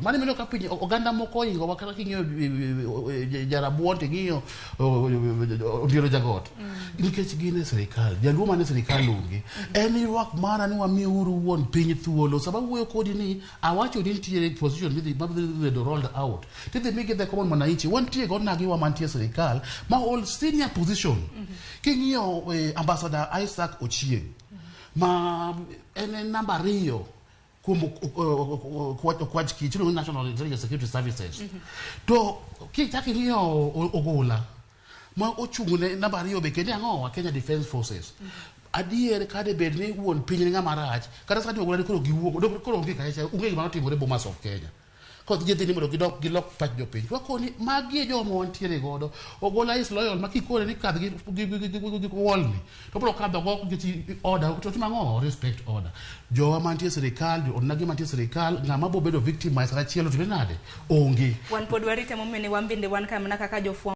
Mano mineno ka piny oganda moko oingo wa kata king'iyo jarabuon to ing'iyo Ondiero Jagot. Nikech gin e sirikal, jaluo man e sirikal onge. En ywak mara ni wamiuru wuon piny thuolo. Sama awuoyo kodi ni awacho ni nitiere position midhi madhi bedo rolled out. Tidhi migi the common mwananchi. Wantie go nagiwa mantie e sirikal ma hold senior position. King'iyo Ambassador Isaac Ochieng ma en e namba ariyo kuom Okwach Kich iluongo ni National Intelligence Security Services. To kichak ing'iyo Ogola ma ochung' ne namba ariyo be kendo ang'o Kenya Defence Forces. Adier kade bed ni wuon piny ni ng'ama rach kata sani Ogola ni koro giwuok koro onge kacha onge gima notimore Bomas of Kenya. Koth gidhi ni mondo gidok gilok pach jopiny. Wakoni magi e joma wantiere godo. Ogola is loyal ma kikone ni kadh gi wall ni to biro kadho go nikech order to timo ang'o respect order. Jowa mantie e sirikal, onagi mantie e sirikal, ng'ama bo bedo victimized kata chielo timre nade? Onge. Wan pod warite emomiyo ne wan bende wan ka mana kaka jofwambo.